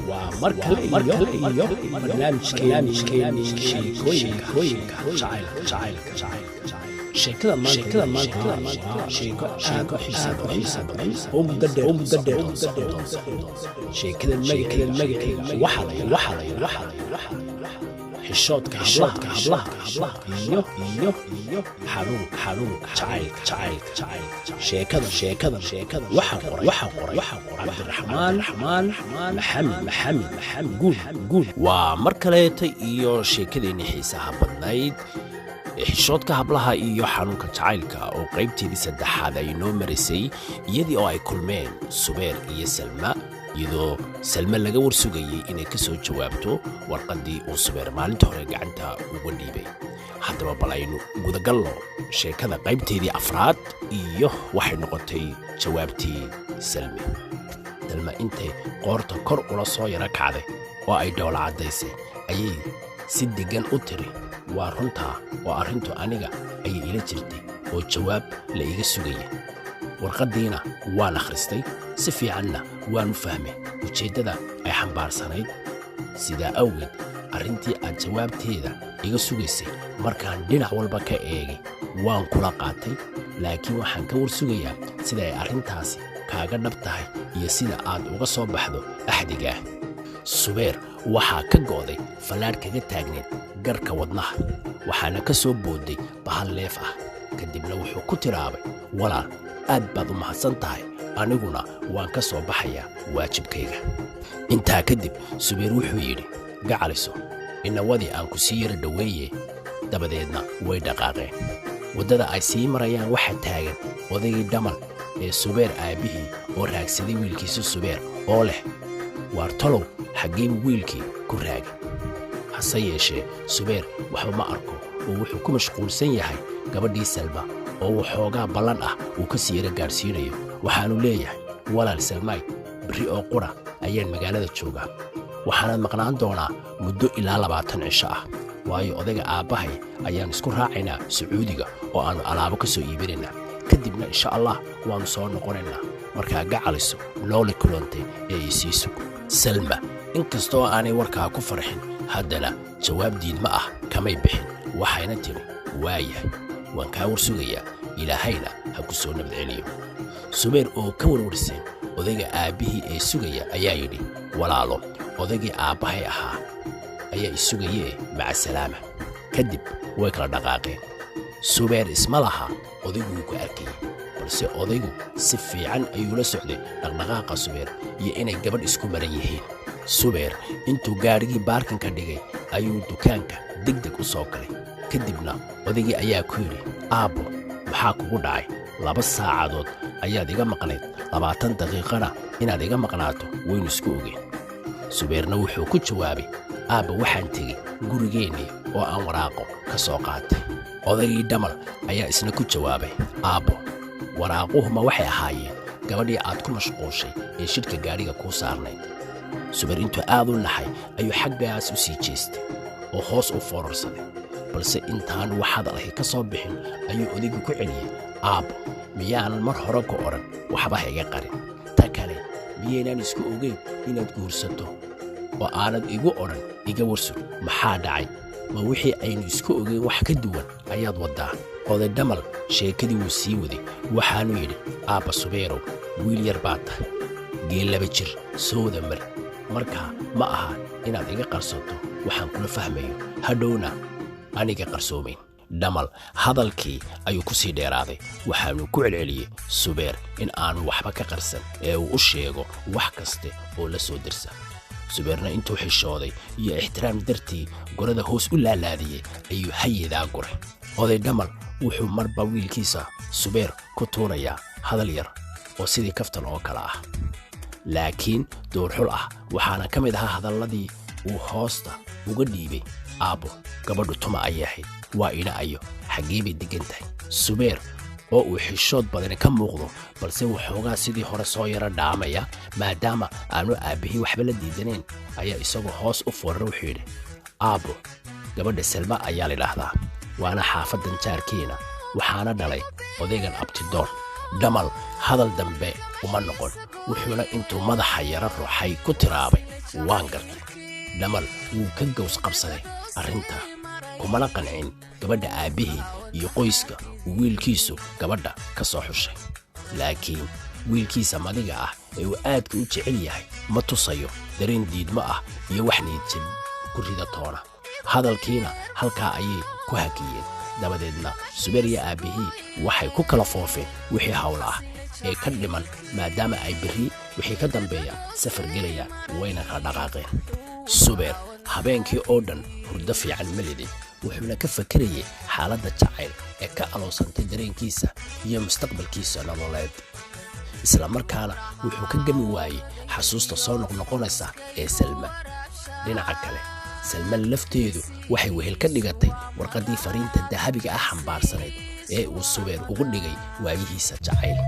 Waa mar kale iyo barnaamijkeennii sheekooyinka jacaylka. Sheekada maanta waa sheeko aad u xiiso badan oo muddo dheer socon. Sheekadan magaceeda waxaa la Xishoodka Hablaha iyo Xanuunka Jacaylka. Sheekada waxaa qoray Cabdiraxmaan Maxamed Guul. Waa mar kaleeta iyo sheekadeennii xiisaha badnayd, Xishoodka Hablaha iyo Xanuunka Jacaylka, oo qaybteedii saddexaad ay noo marisay iyadii oo ay kulmeen Subeer iyo Salma, iyadoo Salme laga warsugayey inay ka soo jawaabto warqaddii uu Subeer maalinta hore gacanta uga dhiibay. Haddaba bal aynu gudagalno sheekada qaybteedii afraad iyo waxay noqotay jawaabtii Salme. Salma intay qoorta kor ula soo yaro kacday oo ay dhoola caddaysay ayay si deggan u tiri: "Waa runtaa, oo arrintu aniga ayay ila jirtay oo jawaab la iga sugayay. Warqaddiina waan akhristay, si fiicanna waan u fahmay ujeeddada ay xambaarsanayd. Sidaa awgeed, arrintii aad jawaabteeda iga sugaysay markaan dhinac walba ka eegay waan kula qaatay, laakiin waxaan ka war sugayaa sida ay arrintaasi kaaga dhab tahay iyo sida aad uga soo baxdo axdigaah." Subeer waxaa ka go'day fallaadh kaga taagneed garka wadnaha, waxaana ka soo boodday bahal leef ah. Kadibna wuxuu ku tiraabay: "Walaal, aad baad u mahadsan tahay, aniguna waan ka soo baxayaa waajibkayga." Intaa kadib Subeer wuxuu yidhi: "Gacaliso, inawadii aan ku sii yara dhoweeye." Dabadeedna way dhaqaaqeen. Waddada ay sii marayaan waxaa taagan odaygii Dhamal ee Subeer aabbihii oo raagsaday wiilkiisa Subeer oo leh: "Waar tolow, xaggeebuu wiilkii ku raagay?" Hase yeeshee Subeer waxba ma arko oo wuxuu ku mashquulsan yahay gabadhii Salma oo waxoogaa ballan ah uu ka sii yaro gaadhsiinayo. Waxaannu leeyahay: "Walaal Salmaay, berri oo qura ayaan magaalada joogaa, waxaanaad maqnaan doonaa muddo ilaa 20 cisho ah, waayo odayga aabbahay ayaan isku raacaynaa Sacuudiga oo aannu alaabo ka soo iibinaynaa. Kadibna insha Allah waannu soo noqonaynaa. Markaa gacaliso, nooli kulantay ee isii sug." Salma inkastoo aanay warkaa ku farxin, haddana jawaab diidma ah kamay bixin, waxayna tidhi: "Waayahay, waan kaa war sugayaa, Ilaahayna ha ku soo nabad celiyo." Subeer oo ka warwarsan odayga aabbihii ee sugaya ayaa yidhi: "Walaalo, odaygii aabbahay ahaa ayaa isugayee, maca salaama." Kadib way kala dhaqaaqeen. Subeer isma laha odayguu ku arkayay, balse odaygu si fiican ayuu la socday dhaqdhaqaaqa Subeer iyo inay gabadh isku maran yihiin. Subeer intuu gaadhigii baarkanka dhigay ayuu dukaanka degdeg u soo galay. Kadibna odaygii ayaa ku yidhi: "Aabbo, maxaa kugu dhacay? 2 saacadood ayaad iga maqnayd, 20 daqiiqana inaad iga maqnaato waynu isku ogeyn." Subeerna wuxuu ku jawaabay: "Aabba, waxaan tegey gurigeennii oo aan waraaqo ka soo qaatay." Odaygii Dhamal ayaa isna ku jawaabay: "Aabbo, waraaquhuma waxay ahaayeen gabadhii aad ku mashquushay ee shidhka gaadhiga kuu saarnayd?" Subeer intuu aad u naxay ayuu xaggaas u sii jeestay oo hoos u foorarsaday, balse intaan wax hadal ahi ka soo bixin ayuu odaygu ku celiyey: "Aabbo, miyaanan mar hore ku odhan waxba ha iga qarin? Ta kale, miyaynaan isku ogeyn inaad guursato oo aanad igu odhan iga warsug? Maxaa dhacay? Ma wixii aynu isku ogeyn wax ka duwan ayaad waddaa?" Oday Dhamal sheekadii wuu sii waday, waxaanuu yidhi: "Aabba Subeerow, wiil yar baad tahay, geel laba jir soo wada mar. Markaa ma aha inaad iga qarsato waxaan kula fahmayo, hadhowna aniga qarsoomayn." Dhamal hadalkii ayuu ku sii dheeraaday, waxaanuu ku celceliyey Subeer in aanu waxba ka qarsan ee uu u sheego wax kaste oo la soo dirsa. Subeerna intuu xishooday iyo ixtiraam dartii gorada hoos u laalaadiyey ayuu hayedaa guray. Oday Dhamal wuxuu marba wiilkiisa Subeer ku tuurayaa hadal yar oo sidii kaftan oo kale ah, laakiin duurxul ah, waxaana ka mid ahaa hadalladii uu hoosta uga dhiibay: "Aabbo, gabadhu tuma ayay ahayd? Waa ina ayo? Xaggee bay deggan tahay?" Subeer oo uu xishood badani ka muuqdo, balse waxoogaa sidii hore soo yaro dhaamaya maadaama aanu aabbihii waxba la diidanayn, ayaa isagoo hoos u foorara wuxuu yidhi: "Aabbo, gabadha Salma ayaa layidhaahdaa, waana xaafaddan jaarkiina, waxaana dhalay odaygan Abtidoon." Dhamal hadal dambe uma noqon, wuxuuna intuu madaxa yaro ruuxay ku tiraabay: Waan gartay. Dhamal wuu ka gaws qabsaday arrinta, kumana qancin gabadha aabbaheed iyo qoyska uu wiilkiisu gabadha ka soo xushay. Laakiin wiilkiisa madiga ah ee uu aadka u jecel yahay ma tusayo dareen diidmo ah iyo wax niyadjab ku rida toona. Hadalkiina halkaa ayay ku hakiyeen. Dabadeedna Subeer iyo aabbihii waxay ku kala foofeen wixii hawl ah ee ka dhiman, maadaama ay berri wixii ka dambeeya safar gelayaan, wayna kala dhaqaaqeen. Subeer habeenkii oo dhan hurdo fiican ma lidin, wuxuuna ka fakerayay xaaladda jacayl ee ka aloosantay dareenkiisa iyo mustaqbalkiisa nololeed. Isla markaana wuxuu ka gami waayey xasuusta soo noqnoqonaysa ee Salma. Dhinaca kale, Salma lafteedu waxay wehel ka dhigatay warqaddii fariinta dahabiga ah xambaarsanayd ee uu Subeer ugu dhigay waayihiisa jacayl.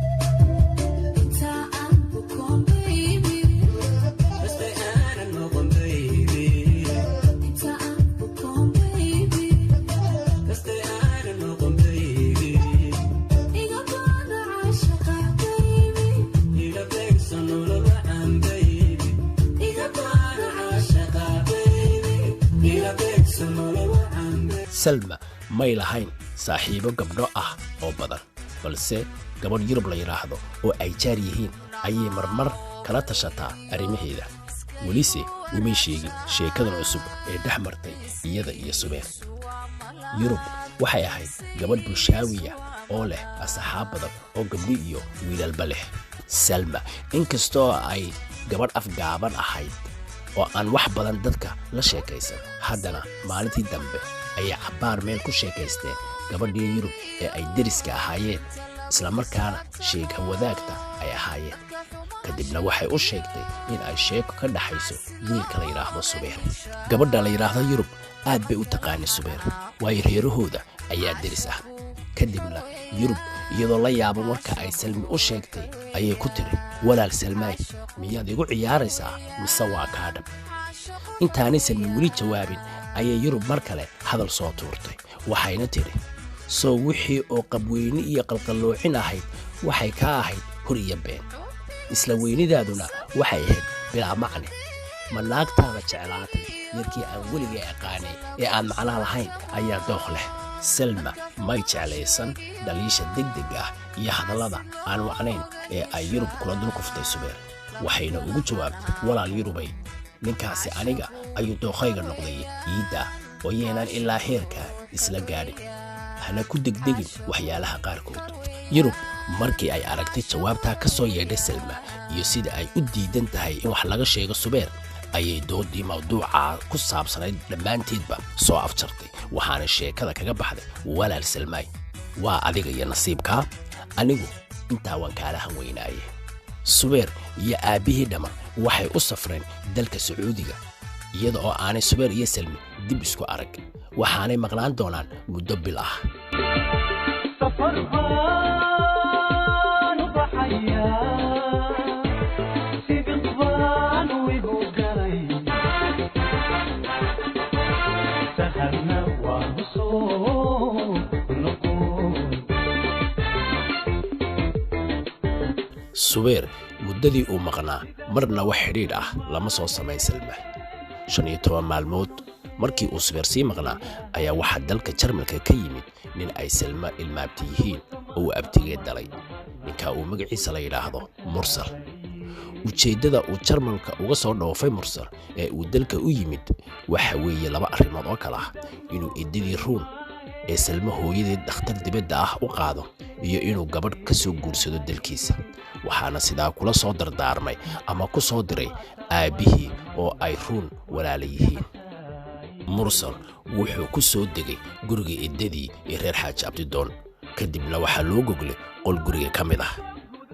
Salma may lahayn saaxiibo gabdho ah oo badan, balse gabadh Yurub la yidhaahdo oo ay jaar yihiin ayay marmar kala tashataa arrimaheeda. Welise umay sheegin sheekadan cusub ee dhex martay iyada iyo Subeer. Yurub waxay ahayd gabadh bulshaawiya oo leh asxaab badan oo gabdho iyo wiilalba leh. Salma inkastoo ay gabadh afgaaban ahayd oo aan wax badan dadka la sheekaysan, haddana maalintii dambe ayay cabbaar meel ku sheekaysteen gabadhii Yurub ee ay deriska ahaayeen, islamarkaana sheega wadaagta ay ahaayeen. Kadibna waxay u sheegtay in ay sheeko ka dhaxayso wiilka la yidhaahdo Subeer. Gabadha la yidhaahdo Yurub aad bay u taqaanay Subeer, waayo reerahooda ayaa deris ah. Kadibna Yurub iyadoo la yaaban warka ay Salmi u sheegtay ayay ku tiri, walaal Salmaay, miyaad igu ciyaaraysaa mise waa kaa dhab? Intaanay Salmi weli jawaabin ayay Yurub mar kale hadal soo tuurtay, waxayna tidhi, soo wixii oo qabweyne iyo qalqalloocin ahayd waxay ka ahayd hor iyo been, isla weynidaaduna waxay ahayd bilaa macne. Ma naagtaada jeclaatay yarkii aan weligay aqaanay ee aan macnaha lahayn ayaa dooq leh? Selma may jeclaysan dhaliisha degdeg ah iyo hadallada aan wacnayn ee ay Yurub kula dulkuftay Subeer, waxayna ugu jawaabtay, walaal Yurubay, ninkaasi aniga ayuu dookhayga noqday, iidda oo yeynaan ilaa heerkaa isla gaadhin, hana ku degdegin waxyaalaha qaarkood. Yurub markii ay aragtay jawaabtaa ka soo yeedhay Selma iyo sida ay u diidan tahay in wax laga sheego Subeer, ayay doodii mawduuca ku saabsanayd dhammaanteedba soo afjartay, waxaana sheekada kaga baxday, walaal Selmaay, waa adiga iyo nasiibkaa, anigu intaa waan kaala hanweynaaye. Subeer iyo aabbihii dhamman waxay u safreen dalka Sacuudiga, iyada oo aanay Subeer iyo Selmi dib isku arag, waxaanay maqnaan doonaan muddo bil ah. Safar baan u baxayaa, sibiq baan u igu galay, sahalna waan u soo noqon. Subeer muddadii uu maqnaa marna wax xidhiidh ah lama soo samayn Salma. 15 maalmood markii uu Subeer sii maqnaa ayaa waxaa dalka Jarmalka ka yimid nin ay Salma ilmaabti yihiin oo uu abtigeed dhalay, ninkaa uu magaciisa la yidhaahdo Mursal. Ujeeddada uu Jarmalka uga soo dhoofay Mursal ee uu dalka u yimid waxa weeye laba arrimood oo kale ah: inuu eddadii Ruun ee Salmo hooyadeed dhakhtar dibadda ah u qaado iyo inuu gabadh ka soo guursado dalkiisa. Waxaana sidaa kula soo dardaarmay ama ku soo diray aabbihii oo ay Ruun walaala yihiin. Mursal wuxuu ku soo degay guriga eddadii ee reer Xaaji Abdidoon, kadibna waxaa loo goglay qol guriga ka mid ah.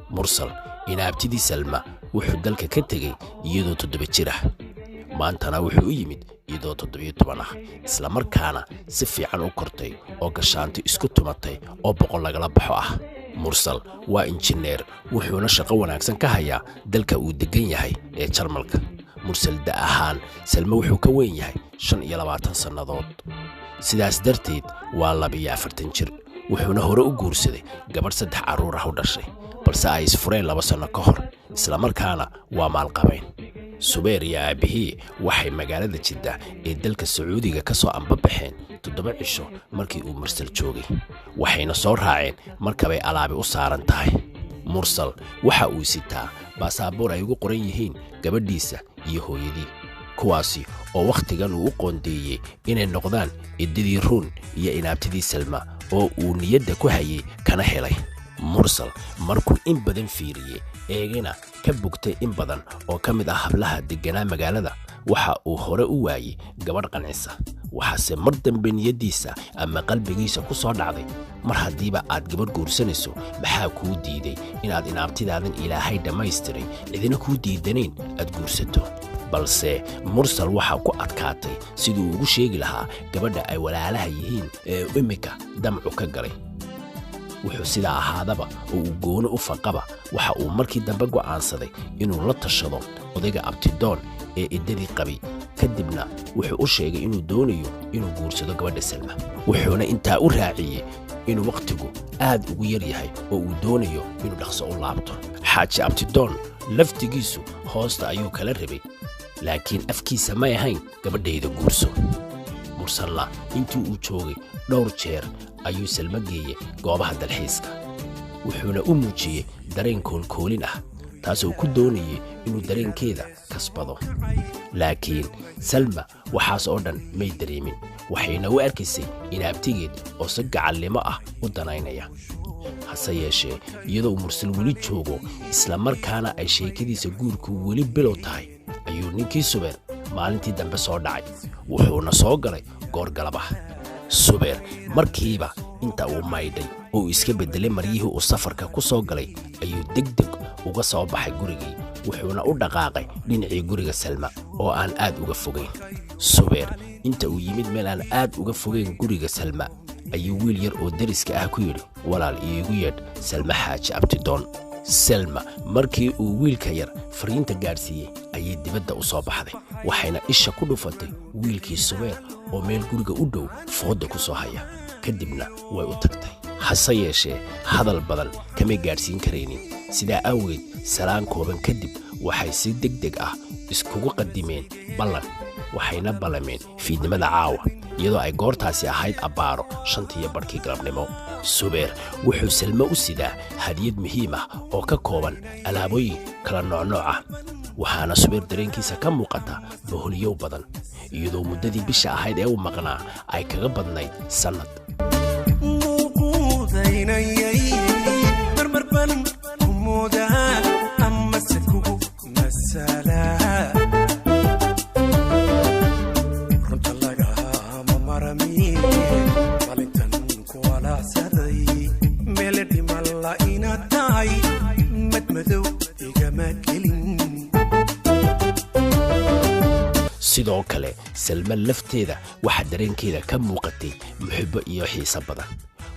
Mursal inaabtidii Salma wuxuu dalka ka tegey iyadoo 7 jir ah, maantana wuxuu u yimid iyadoo 17 ah, islamarkaana si fiican u kortay oo gashaanti isku tumatay oo boqol lagala baxo ah. Mursal waa injineer, wuxuuna shaqo wanaagsan ka hayaa dalka uu deggan yahay ee Jarmalka. Mursal da ahaan Salme wuxuu ka weyn yahay 25 sannadood, sidaas darteed waa 42 jir, wuxuuna hore u guursaday gabadh 3 carruur ah u dhashay, balse ay isfureen 2 sanno ka hor, islamarkaana waa maalqabayn. Subeer iyo aabbihii waxay magaalada Jidda ee dalka Sacuudiga ka soo ambabaxeen 7 cisho markii uu Mursal joogay, waxayna soo raaceen markabay alaabi u saaran tahay. Mursal waxa uu sitaa baasaboor ay ugu qoran yihiin gabadhiisa iyo hooyadii, kuwaasi oo wakhtigan uu u qoondeeyey inay noqdaan iddadii Ruun iyo inaabtidii Salma oo uu niyadda ku hayay kana helay. Mursal markuu in badan fiiriyey, eegana ka bogtay in badan oo ka mid ah hablaha degganaa magaalada, waxa uu hore u waayey gabadh qancisa. Waxaase mar dambe niyaddiisa ama qalbigiisa ku soo dhacday, mar haddiiba aad gabadh guursanayso, maxaa kuu diiday inaad inaabtidaadan Ilaahay dhammaystiray, cidina kuu diidanayn, aad guursato? Balse Mursal waxaa ku adkaatay siduu ugu sheegi lahaa gabadha ay walaalaha yihiin ee iminka damcu ka galay. Wuxuu sidaa ahaadaba oo uu gooni u faqaba, waxa uu markii dambe go'aansaday inuu la tashado odayga Abtidoon ee iddadii qabay. Kadibna wuxuu u sheegay inuu doonayo inuu guursado gabadha Salma, wuxuuna intaa u raaciyey inuu wakhtigu aad ugu yar yahay oo uu doonayo inuu dhaqso u laabto. Xaaji Abtidoon laftigiisu hoosta ayuu kala rabay, laakiin afkiisa may ahayn gabadhayda guurso. Mursalla intii uu joogay dhowr jeer ayuu Salmo geeyey goobaha dalxiiska, wuxuuna u muujiyey dareen koolkoolin ah, taasoo ku doonayey inuu dareenkeeda kasbado. Laakiin Salma waxaas oo dhan may dareemin, waxayna u arkaysay inaabtigeed oo si gacalnimo ah u danaynaya. Hase yeeshee, iyadoo Mursal weli joogo, isla markaana ay sheekadiisa guurku weli bilow tahay, ayuu ninkii Subeer maalintii dambe soo dhacay, wuxuuna soo galay goor galab ah. Subeer markiiba inta uu maydhay oo uu iska beddelay maryihii uu safarka ku soo galay ayuu degdeg uga soo baxay gurigii, wuxuuna u dhaqaaqay dhinacii guriga Salma oo aan aad uga fogayn. Subeer inta uu yimid meel aan aad uga fogayn guriga Salma ayuu wiil yar oo deriska ah ku yidhi, walaal, iigu yeedh Salma Xaaji Abtidoon. Selma markii uu wiilka yar fariinta gaadhsiiyey ayay dibadda u soo baxday, waxayna isha ku dhufatay wiilkii Subeer oo meel guriga u dhow foodda ku soo haya. Kadibna way u tagtay, hase yeeshee hadal badan kamay gaadhsiin karaynin. Sidaa awgeed salaan kooban kadib waxay si deg deg ah iskugu qadimeen ballan, waxayna ballameen fiidnimada caawa, iyadoo ay goortaasi ahayd abbaaro 5:30 galabnimo. Subeer wuxuu Salmo u sidaa hadiyad muhiim ah oo ka kooban alaabooyin kala noocnooc ah, waxaana Subeer dareenkiisa ka muuqata boholiyow badan, iyadoo muddadii bisha ahayd ee uu maqnaa ay kaga badnayd sannad. Muuquudaynayay marmarban ku moodaa amase kugu masalaa, runta lagama marami maalintan ku walaacsaday meele dhimalla inaad tahay madmadow igama gelin. Sidoo kale Salma lafteeda waxaa dareenkeeda ka muuqatay muxibbo iyo xiiso badan,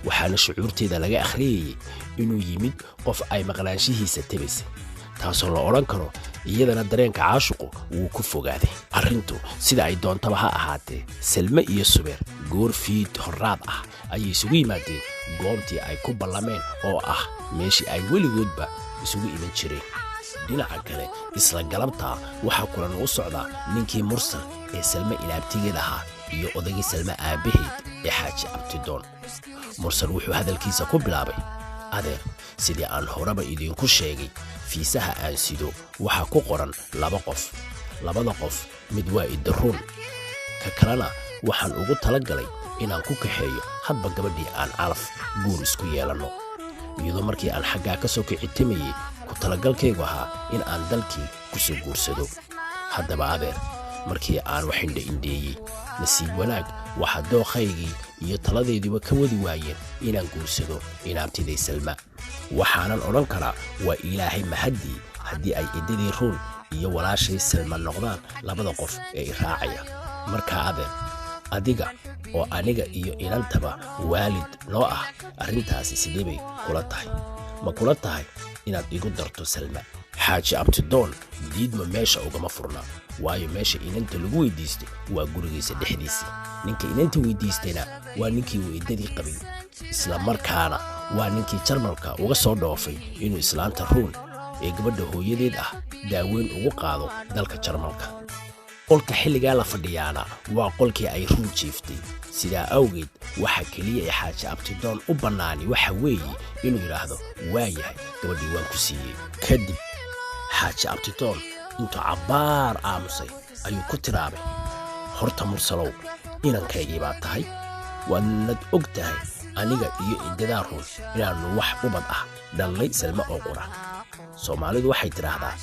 waxaana shucuurteeda laga akhriyayey inuu yimid qof ay maqnaanshihiisa tabaysay, taasoo la odhan karo iyadana dareenka caashuqu wuu ku fogaaday. Arrintu sida ay doontaba ha ahaatee, Salme iyo Subeer goor fiid horraad ah ayay isugu yimaadeen goobtii ay ku ballameen oo ah meeshii ay weligoodba isugu iman jireen. Dhinaca kale, isla galabtaa waxaa kulan u socdaa ninkii Mursal ee Salme inaabtigeed ahaa iyo odaygii Salme aabbaheed ee Xaaji Abtidoon. Mursal wuxuu hadalkiisa ku bilaabay, adeer, sidii aan horeba idiinku sheegay, fiisaha aan sido waxaa ku qoran 2 qof. Labada qof mid waa Idaruun, ka kalena waxaan ugu tala galay inaan ku kaxeeyo hadba gabadhii aan calaf guur isku yeelanno, iyadoo markii aan xaggaa ka soo kicitamayey ku talagalkaygu ahaa in aan dalkii ku soo guursado. Haddaba adeer, markii aan wax indha-indheeyey, nasiib wanaag waxaa dookhaygii iyo taladeeduba ka wadi waayeen inaan guursado inaabtiday Salma. Waxaanan odhan karaa waa Ilaahay mahaddii haddii ay iddadii Ruun iyo walaashay Salma noqdaan labada qof ee i raacaya. Markaa adeer, adiga oo aniga iyo inantaba waalid noo ah, arrintaasi sidee bay kula tahay? Ma kula tahay inaad igu darto Salma? Xaaji Abtidoon diidma meesha ugama furna, waayo meesha inanta lagu weydiistay waa gurigiisa dhexdiisii, ninka inanta weydiistayna waa ninkii uu iddadii qabay, isla markaana waa ninkii Jarmalka uga soo dhoofay inuu islaanta Ruun ee gabadha hooyadeed ah daaweyn ugu qaado dalka Jarmalka. Qolka xilligaa la fadhiyaana waa qolkii ay Ruun jiiftay. Sidaa awgeed waxa keliya ee Xaaji Abtidoon u bannaani waxa weeye inuu yidhaahdo waa yahay, gabadhii waan ku siiyey. Kadib Xaaji Abtidoon intuu cabbaar aamusay ayuu ku tiraabay, horta Mursalow, inankaygii baa tahay, waadnad og tahay aniga iyo iddadaa Ruun inaannu wax ubad ah dhallay Salme oo qura. Soomaalidu waxay tidhaahdaa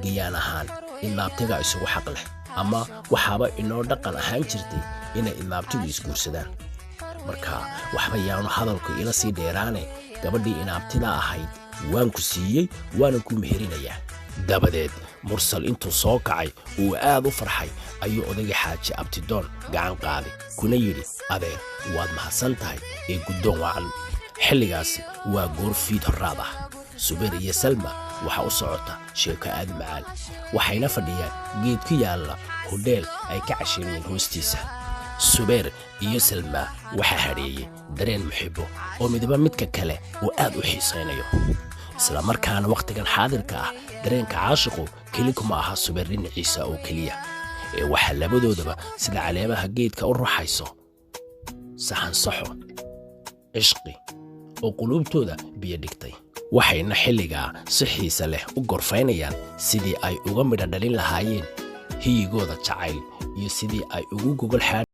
gayaan ahaan ilmaabtigaa isugu xaq leh, ama waxaaba inoo dhaqan ahaan jirtay inay ilmaabtigu isguursadaan. Marka waxba yaanu hadalku ila sii dheeraane, gabadhii inaabtida ahayd waan ku siiyey, waanan kuu meherinayaa. Dabadeed Mursal intuu soo kacay uu aad u farxay ayuu odaygii Xaaji Abtidoon gacan qaaday kuna yidhi, adeer waad mahadsan tahay ee guddoon wacan. Xilligaasi waa goor fiid horraad ah. Subeer iyo Salma waxa u socota sheeko aad u macaan, waxayna fadhiyaan geed ku yaalla hodheel ay ka casheeyeen hoostiisa. Subeer iyo Salma waxaa hadheeyey dareen muxibbo oo midba midka kale uu aad u xiisaynayo, isla markaana wakhtigan xaadirka ah dareenka caashiqu keli kuma aha Subeer dhinaciisa oo keliya, ee waxaa labadoodaba sida caleemaha geedka u ruxayso saxansaxo cishqi oo quluubtooda biyo dhigtay. Waxayna xilligaa si xiise leh u gorfaynayaan sidii ay uga midha dhalin lahaayeen hiyigooda jacayl iyo sidii ay ugu gogol xaadhi.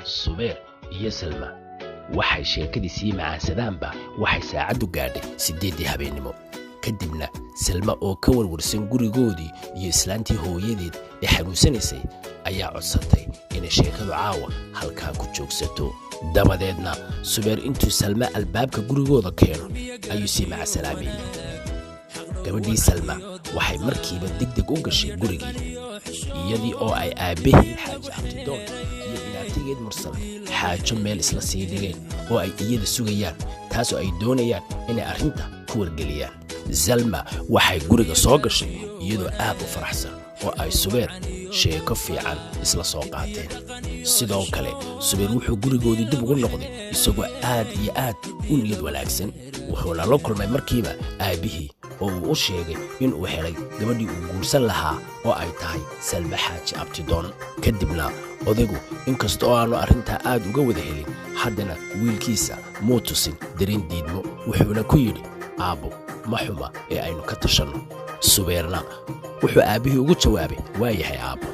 Subeer iyo Salma waxay sheekadii sii macaansadaanba waxay saacaddu gaadhay 8dii habeennimo. Kadibna Salma oo ka warwarsan gurigoodii iyo islaantii hooyadeed ee xanuunsanaysay ayaa codsatay inay sheekadu caawa halkaa ku joogsato. Dabadeedna Subeer intuu Salma albaabka gurigooda keeno ayuu sii macasalaameeyey. Gabadhii Salma waxay markiiba degdeg u gashay gurigii, iyadii oo ay aabbaheed Xaaji Abtidoon iyo inaabtigeed Mursal xaajo meel isla sii dhigeen oo ay iyada sugayaan, taasoo ay doonayaan inay arrinta ku wargeliyaan. Salma waxay guriga soo gashay iyadoo aad u faraxsan oo ay Subeer sheeko fiican isla soo qaateen. Sidoo kale Subeer wuxuu gurigoodii dib ugu noqday isagoo aad iyo aad u niyad wanaagsan, wuxuuna la kulmay markiiba aabbihii oo uu u sheegay inuu helay gabadhii uu guursan lahaa oo ay tahay Salme Xaaji Abtidoon. Kadibna odaygu inkasta oo aanu arrintaa aad uga wada helin, haddana wiilkiisa muu tusin dareen diidmo, wuxuuna ku yidhi, aabbo ma xuma ee aynu ka tashanno. Subeerna wuxuu aabbihii ugu jawaabay, waa yahay aabbo.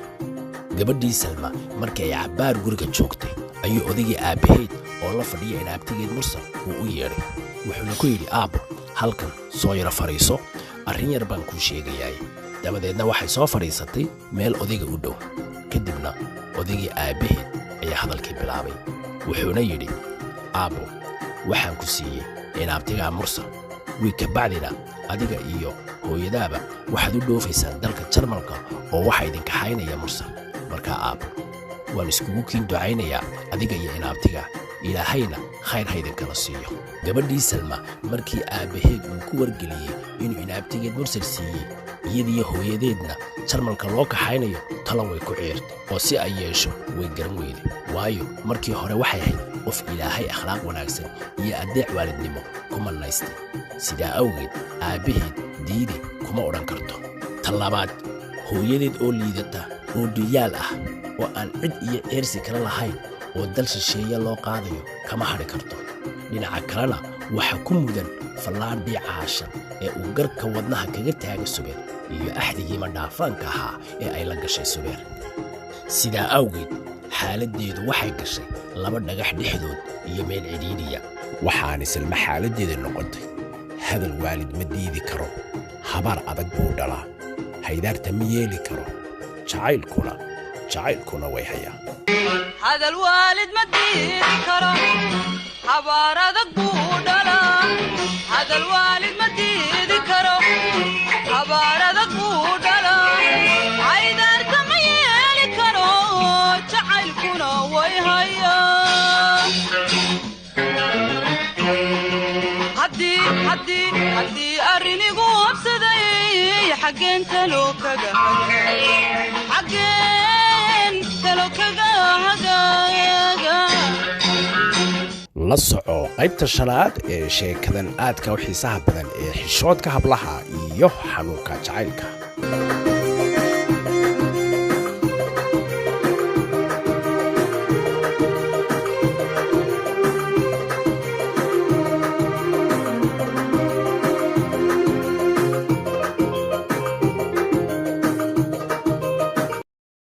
Gabadhii Salma markii ay cabbaar guriga joogtay ayuu odaygii aabbaheed oo la fadhiya inaabtigeed Mursal uu u yeedhay, wuxuuna ku yidhi, aabbo halkan soo yaro fadhiiso, arrin yar baan kuu sheegayaay. Dabadeedna waxay soo fadhiisatay meel odayga u dhow. Kadibna odaygii aabbaheed ayaa hadalkii bilaabay, wuxuuna yidhi, aabbo waxaan ku siiyey inaabtigaa Mursal, wiig ka bacdina adiga iyo hooyadaaba waxaad u dhoofaysaan dalka Jarmalka oo waxaa idinka xaynaya Mursal. Markaa aabbo waan iskugu kiin ducaynayaa adiga iyo inaabtiga, ilaahayna khayr ha idinkala siiyo. Gabadhii Salma markii aabbaheed uu ku wargeliyey inuu inaabtigeed Mursal siiyey, iyadiyo hooyadeedna Jarmalka loo kaxaynayo, talo way ku ciirtay oo si ay yeesho way garan weyday, waayo markii hore waxay ahayd qof ilaahay akhlaaq wanaagsan iyo addeec waalidnimo ku mannaystay. Sidaa awgeed aabbaheed diide kuma odhan karto. Ta labaad, hooyadeed oo liidata oo dhiyaal ah oo aan cid iyo ceersi kale lahayn oo dal shisheeye loo qaadayo kama hadhi karto. Dhinaca kalena waxa ku mudan fallaadhii caashan ee uu garka wadnaha kaga taagay Subeer iyo axdigii madhaafaanka ahaa ee ay la gashay Subeer. Sidaa awgeed xaaladdeedu waxay gashay laba dhagax dhexdood iyo meel cidhiidhiya, waxaana Salma xaaladdeeda noqotay hadal waalid ma diidi karo, habaar adag buu dhalaa, haydaarta ma yeeli karo, jacaylkuna way hayaa. Hadal waalid ma diidi karo, habaar adag buu dhalaa. Hadal waalid ma diidi karo, habaar adag buu dhalaa, haydaarta ma yeeli karo. haya. Haddii haddii haddii arrinigu habsaday, xaggeen talo kaga, xaggeen talo kaga hagaaga? La soco qaybta shanaad ee sheekadan aadka u xiisaha badan ee Xishoodka Hablaha iyo Xanuunka Jacaylka.